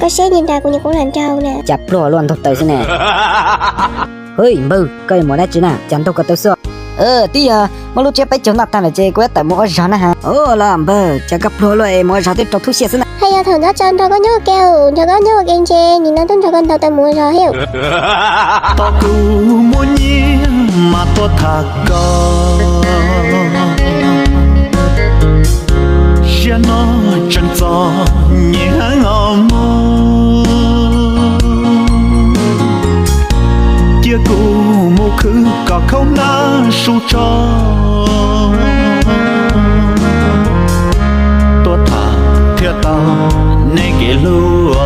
Koj saib ni nrag kuv nyuam qhuav los nraug na. Cas pluag luaj ntaug taws xwb ne. Hwj, npawg, koj yuav mus dab tsi na, cas ntaug ko taw xwb? Twb yog muaj lub tsiab peb caug noj tag lawm ces kuv yuav tawm mus ua zog na ha. Ua los npawg, cas koj pluag luaj es mus ua zog twb rau thub xyab xwb na. Hais yog thaum nyob tso nrog koj nyob ua ke, nrog koj nyob ua ke ntshe nim no twb nrog koj ntaug taws mus ua zog thiab. Tos kuv muaj nyiaj mas tuaj tham koj, siab no tseem txom nyem heev os mog. Cia kuv mus khwv kom khaub nab su tso, tuaj tham thiaj tau nej kev hlub.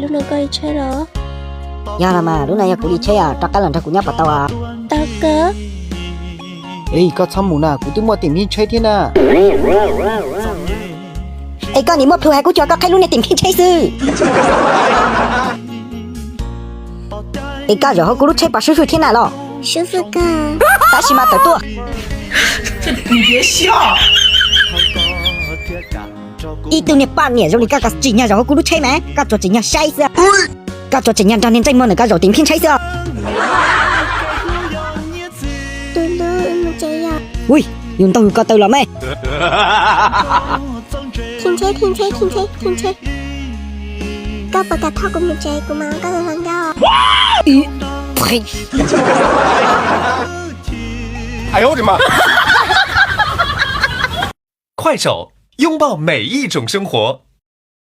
Lub no koj li tsheb los? Yog los mas, lub no yog kuv li tsheb os, rov qab los nrog kuv nyob puas tau os? Tau kawg. Koj txhob mus na, kuv twb muaj tim phij tsheb thiab na. Es koj nim muaj plhu hais kuv cuag koj qhib lub niag tim phij tsheb xwb. Es koj zaum hauv kuv lub tsheb puas sub swj thiab na los? Sub swj kawg. Tab sis mas tawm tuaj. Ib tug niag poj niam zoo li koj, koj tsim nyog zaum hauv kuv lub tsheb mas koj tsuas tsim nyog saib xwb. Koj tsuas tsim nyog nrog niag ntsej muag ntawm koj zaum tim phij tsheb xwb. Tus hlub, mus tsev yom. Ui, yus ntaug yus ko taw los me. Khi tsheb, khi tsheb, khi tsheb, khi tsheb. Koj puas kam thauj kuv mus tsev, kuv mam ua koj tus hluas nkauj. 快手，拥抱每一种生活。